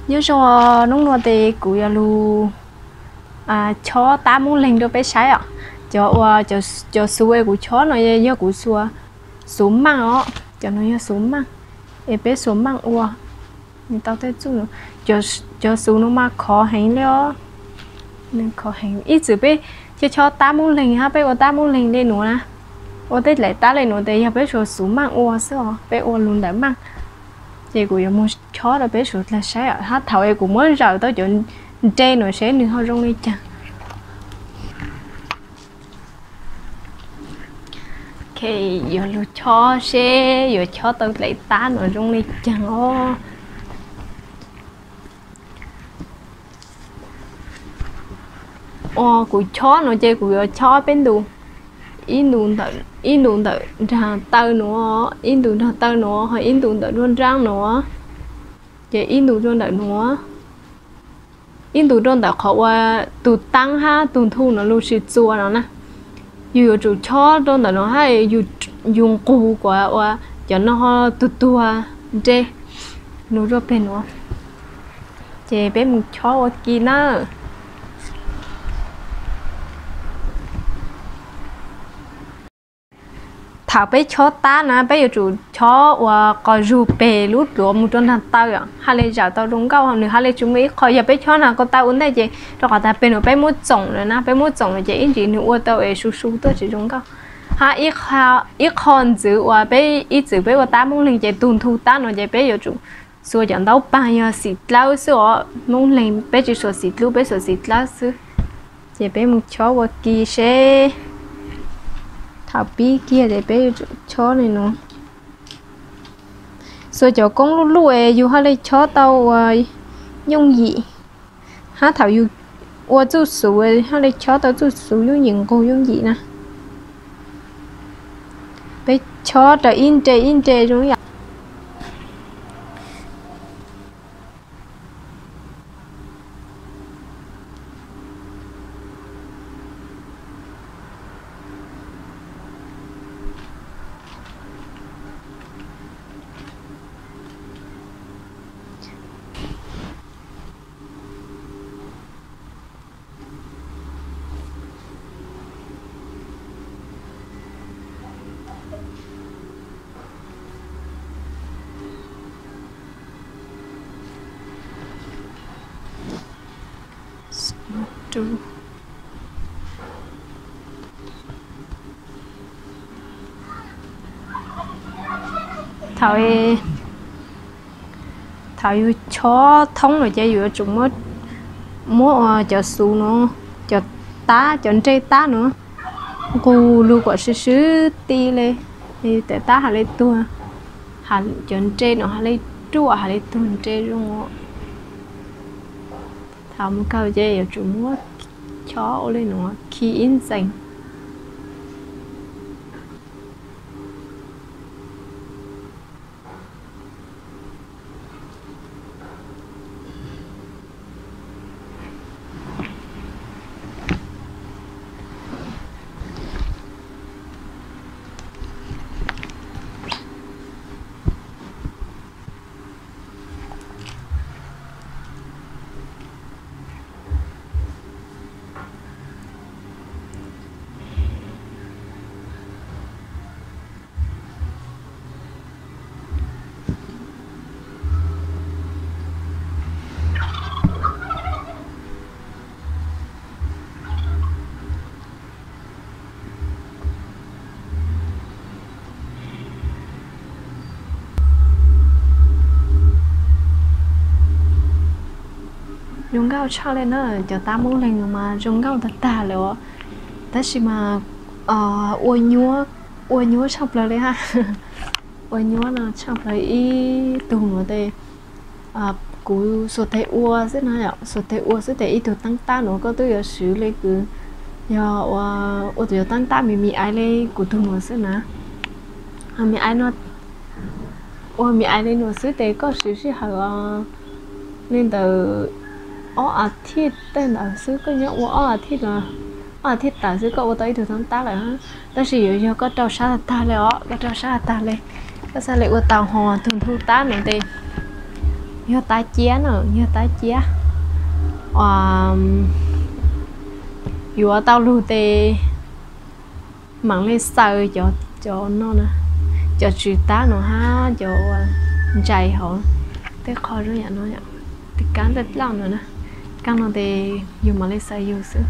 Nyob zoo, hnub no ces kuv yuav lug chob tab moob leeg rau peb saib os. Cov uas, cov xuv es kuv chob no yog kuv xuv, xuv maaj os, cov no yog xuv maaj, es peb xuas maaj ua. Tau tej txuj, cov xuv no mas khov heev li os, khov heev. Ib txwm peb chob chob tab moob leeg hab peb ua tab moob leeg le nuav na, ua tej dlaim tab le nuav tes yog peb suas xuv maaj ua xwb os, peb ua lug ntawm maaj. Ces kuv yuav mus chob rau peb suav dlawg saib hab thaum es kuv muab zawm tau cov nre nuav seb nwg ho zoo le caag. Yuav lug chob seb yuav chob tau dlaim tab nuav zoo le caag os. Ua kuv chob nuav ces kuv yuav chob peb ntus, ib ntus ntawm nraag taw nuav, ib ntus nraag taw nuav, ho ib ntus ntawm nruab nraab nuav, ces ib ntus rau ntawm nuav, ib ntus rau ntawm qhov uas tug taab hab tug nthu nuav lug sis txuas no na. Yug yuav tsum chob rau ntawm no hab yug nqug kuas ua cov no ho tug tuag nre lug rau peg nuav. Ces peb mus chob ua ke na. Thaum peb chob tab na peb yuav tsum chob ua qos zug peg lub dluav mus rau nraag taw, ha le zawm tau zoo nkauj, nwg ha le tsi muaj ib qho. Yog peb chob nraag ko taw ua ntej ces rau qhov tas peg nuav peb muab txoom lawm na, peb muab txoom lawm ces ib ntsis nwg ua tau es su su tuaj tsis zoo nkauj. Hab ib qho ntxiv uas peb ib txwm peb ua tab moob leeg ces tug nthu tab no ces peb yuav tsum xuas cov ntaub paag yog xim dlawb xwb os. Moob leeg peb tsi xuas xim dlub, peb xuas xim dlawb xwb. Ces peb mus chob ua ke seb. Thaum pib kiag ces peb yuav tsum chob le nuav. Xuas cov koob luj luj es yug ha le chob tau ua yooj yim, hab thaum yug ua txuj xuv ha le chob tau txuj xuv yooj yim nqug yooj yim na. Peb chob raws ib nre ib nre zoo yam. Thaum, thaum yus chob thoob lawm ces yus yuav tsum muab, muab cov xuv nuav, cov tab, cov nreg tab nuav nqug lug kom swb swb ti le, tab has le tuag, cov nreg nuav has le ruaj, has le tuag nreg zoo. Thaum mus kawg ces yuav tsum muab chob ua le nuav khi ib ntxees. Zoo nkauj tshaj le na, cov tab moob leeg no mas zoo nkauj tag tag lawm os. Tab sis mas ua nyuab, ua nyuab tshaj plaws li hab. Ua nyuab no tshaj plaws ib tug nuav tes, kuv xuas tes ua xwb na, xuas tes ua xwb tes ib tug taab tab nuav koj twb yuav swv le kws yog ua, ua tus yuav taab tab me me aiv le kuv tug nuav xwb na. Me aiv no, ua me aiv le nuav xwb tes koj swv sij hawm li ntawd ob a thiv tej ntawd xwb, koj nyob ua ob a thiv los, ob a thiv tawm xwb koj ua tau ib tug taab tab lawm. Tab sis yuav yog koj rau sab tag tag le os, koj rau sab tag tag le, koj xav le ua tau ho tug nthu tab nuav tes Yog tab ciab na, yog tab ciab. Yuav tau lug tes mam li xaws cov no na, cov tswm tab no hab cov ntsais hauv tej qho zoo yam no, tej kab tej dlauj no na. Kab no tes yug mam li xaws yug xwb.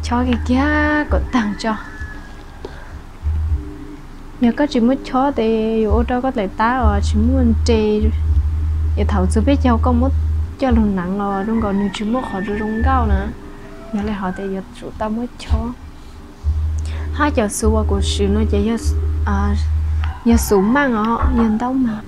Chob kiag kiag kom taag tso. Yog koj tsis muaj chob tes yuav ua rau koj daim tab uas tsis muaj nres, es thaum txug peb caug koj muab coj lug hnav los zoo nkaus nws tsis muaj qhov zoo nkauj na. Yog le hov tes yuav tsum tau muaj chob. Hab cov xuv uas kuv siv no ces yog xuv maaj os, yog ntaub maag.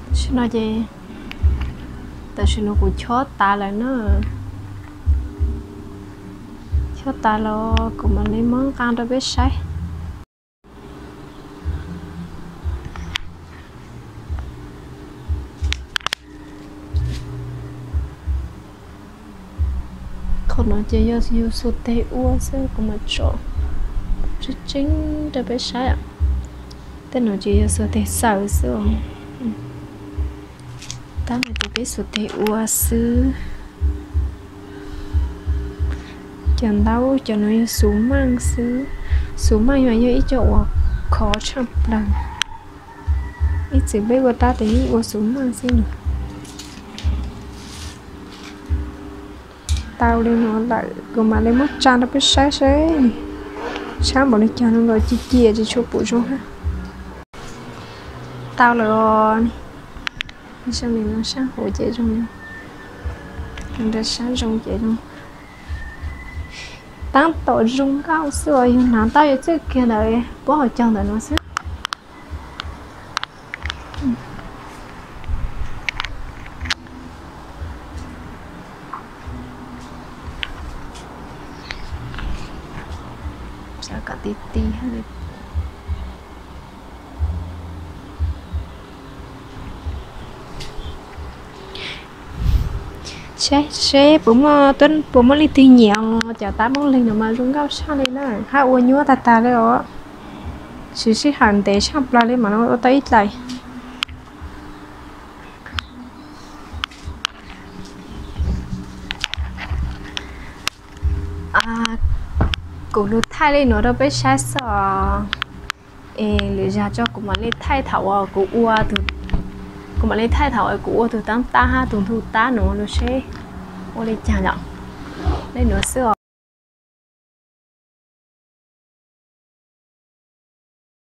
Tam sim no ces, tam sim no kuv chob tas lawm na. Chob tas los kuv mam li muab nqa rau peb saib. Qhov no ces yog yus xuas tes ua xwb, kuv mam tso tseeb tseeb rau peb saib. Tej no ces yog xuas tes xaws xwb. Tab no ces peb xuas tes ua xwb. Cov ntaub cov no yog xuv maaj xwb. Xuv maaj yog yog ib co uas khov tshaj plaws. Ib txwm peb ua tab tes yeej ua xuv maaj xwb no. Tau li no lawm kuv mam li muab tsa rau peb saib seb tshab npaum li cas no los ci cia tsis tshua pum zoo hab. Tau lawm os. Sab hauv ces zoo, sab zoo ces zoo. Tab tom zoo nkauj xwb os, yus hnav tau yus txwj kiag ntawd puab hauv caug ntawm no xwb. Kom ti ti. Saib seb puas muaj leej twg nyiam cov tab moob leeg no mas zoo nkauj tshaj li na, hab ua nyuaj tag tag li os. Siv sij hawm ntev tshaj plaws li mam li ua tau ib dlaim. Kuv lug thaij li no rau peb saib xwb os. Es lwm zag tso kuv mam li thaij thaum uas kuv ua, kuv mam li thaij thaum uas kuv ua tug tab tab hab tug ntug tab no lug seb ua li cas yom. Li no xwb os.